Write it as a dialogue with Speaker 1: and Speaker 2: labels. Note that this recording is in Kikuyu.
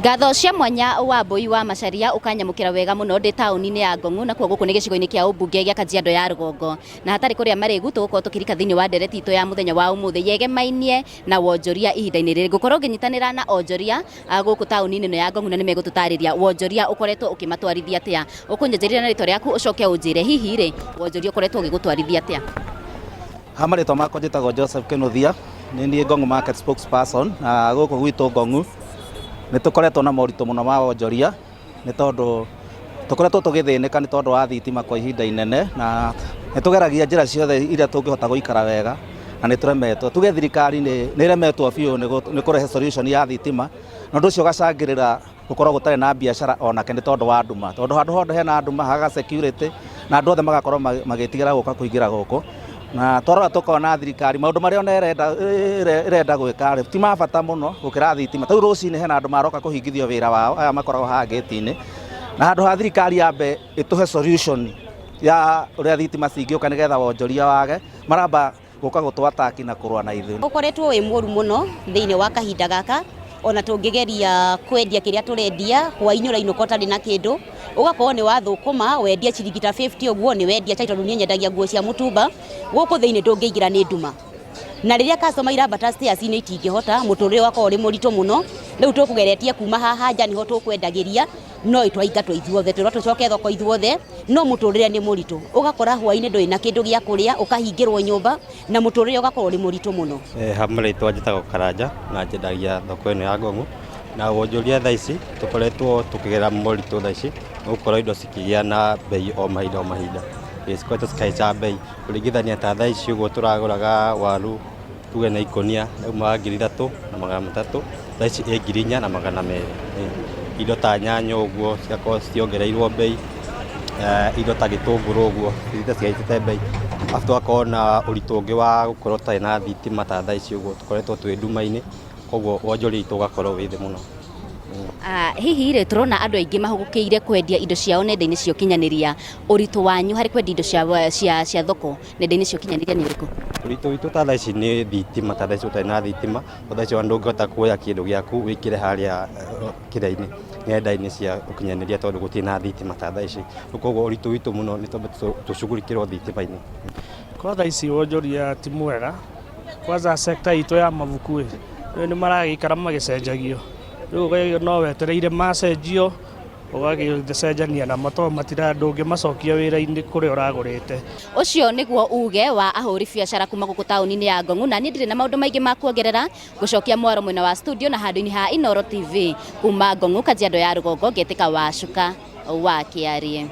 Speaker 1: Ngatho cia mwanya wa Mbui wa Macharia ũkanyamũkĩra wega mũno ndĩ taũni-inĩ ya Ngong'u, nakuo gũkũ nĩ gĩcigo-inĩ kĩa ũmbunge gĩa Kajiado ya Rũgongo. Na hatarĩ kũrĩa marĩgu tũgũkorwo tũkĩrika thĩinĩ wa ndereti itũ ya mũthenya wa ũmũthĩ yegemainie na wonjoria ihinda-inĩ rĩrĩ. Ngũkorwo ngĩnyitanĩra na onjoria gũkũ taũni-inĩ ĩno ya Ngong'u na nĩ megũtũtarĩria wonjoria ũkoretwo ũkĩmatwarithia atĩa. Ũkũnyanjĩrĩria na rĩtwa rĩaku ũcoke ũnjĩre hihi rĩ wonjoria ũkoretwo ũgĩgũtwarithia atĩa?
Speaker 2: Ha marĩtwa makwa njĩtagwo Joseph Kĩnuthia, nĩ niĩ Ngong'u Market spokesperson, na gũkũ gwitũ Ngong'u nĩ tũkoretwo na moritũ mũno ma wonjoria nĩ tondũ tũkoretwo tũgĩthĩnĩka nĩ tondũ wa thitima kwa ihinda inene, na nĩ tũgeragia njĩra ciothe iria tũngĩhota gũikara wega na nĩ tũremetwo. Tuge thirikari nĩ ĩremetwo biũ nĩ kũrehe solution ya thitima, na ũndũ ũcio ũgacangĩrĩra gũkorwo gũtarĩ na biacara onake nĩ tondũ wa nduma, tondũ handũ hothe hena nduma hagaga security na andũ othe magakorwo magĩtigĩra gũka kũingĩra gũkũ. Na twarora tũkona thirikari maũndũ marĩa ona ĩrenda ĩrenda gwĩka rĩ ti ma bata mũno gũkĩra thitima. Ta rĩu rũcinĩ hena andũ maroka kũhingithio wĩra wao aya makoragwo haha gate-inĩ, na handũ ha thirikari yambe ĩtũhe solution ya ũrĩa thitima cingĩũka nĩgetha wonjoria wage, maramba gũka gũtũ attack na kũrũa na ithuĩ.
Speaker 3: Ũkoretwo wĩ mũru mũno thĩinĩ wa kahinda gaka, ona tũngĩgeria kwendia kĩrĩa tũrendia, hwainĩ ũrainũka ũtarĩ na kĩndũ, ũgakorwo nĩ wathũkũma wendia ciringi ta 50 ũguo, nĩ wendia chai tondũ niĩ nyendagia nguo cia mũtumba, gũkũ thĩinĩ ndũngĩingĩra nĩ nduma. Na rĩrĩa customer irambata stairs inĩ itingĩhota, mũtũrĩre ũgakorwo ũrĩ mũritũ mũno, rĩu tũkũgeretie kuma haha nja nĩho tũkwendagĩria, no twaingatwo ithuothe, twĩrwo tũcoke thoko ithuothe, no mũtũrĩre nĩ mũritũ. Ũgakora hwainĩ ndũrĩ na kĩndũ gĩa kũrĩa, ũkahingĩrwo nyũmba, na mũtũrĩre ũgakorwo ũrĩ mũritũ mũno.
Speaker 4: Ha marĩtwa njĩtagwo Karanja na nyendagia thoko ĩno ya Ngong'u, na wonjoria thaa ici tũkoretwo tũkĩgerera moritũ thaa ici nĩ gũkorwo indo cikĩgĩa na mbei o mahinda o mahinda, cikoretwo cikĩhaica mbei kũringithania ta thaa ici ũguo tũragũraga waru tuge na ikũnia yaumaga 3,300 thaa ici ĩ 4,200. Indo ta nyanya ũguo cigakorwo ciongereirwo mbei, indo ta gĩtũngũrũ ũguo cithiĩte cihaicĩte mbei, arabu tũgakorwo na ũritũ ũngĩ wa gũkorwo tũtarĩ na thitima ta thaa ici ũguo tũkoretwo twĩ nduma-inĩ, koguo wonjoria witũ ũgakorwo wĩ thĩ mũno.
Speaker 1: Hihi rĩ tũrona andũ aingĩ mahũgũkĩire kwendia indo ciao nenda-inĩ cia ũkinyanĩria, ũritũ wanyu harĩ kwendia indo cia thoko nenda-inĩ cia ũkinyanĩria nĩ ũrĩkũ?
Speaker 4: Ũritũ witũ ta thaa ici nĩ thitima, ta thaa ici gũtarĩ na thitima, thaa ici ona ndũngĩhota kuoya kĩndũ gĩaku wĩkĩre harĩa kĩrĩa-inĩ nenda-inĩ cia ũkinyanĩria tondũ gũtirĩ na thitima ta thaa ici. Rĩu koguo ũritũ witũ mũno nĩ twambe tũcugurikĩrwo thitima-inĩ.
Speaker 5: Kwa thaa ici wonjoria ti mwega, kwanza sector itũ ya mabuku ĩ, rĩu nĩ maragĩikara magĩcenjagio, rĩu no wetereire macenjio ũgagĩcenjania namo tondũ matira ndũngĩmacokia wĩra-inĩ kũrĩa ũragũrĩte.
Speaker 1: Ũcio nĩguo uge wa ahũri biacara kuma gũkũ taũni-inĩ ya Ngong'u, na niĩ ndirĩ na maũndũ maingĩ ma kuongerera, ngũcokia mwaro mwena wa studio na handũ-inĩ ha Inooro TV kuma Ngong'u, Kajiado ya Rũgongo, ngetĩka Wacuka wa Kĩarie.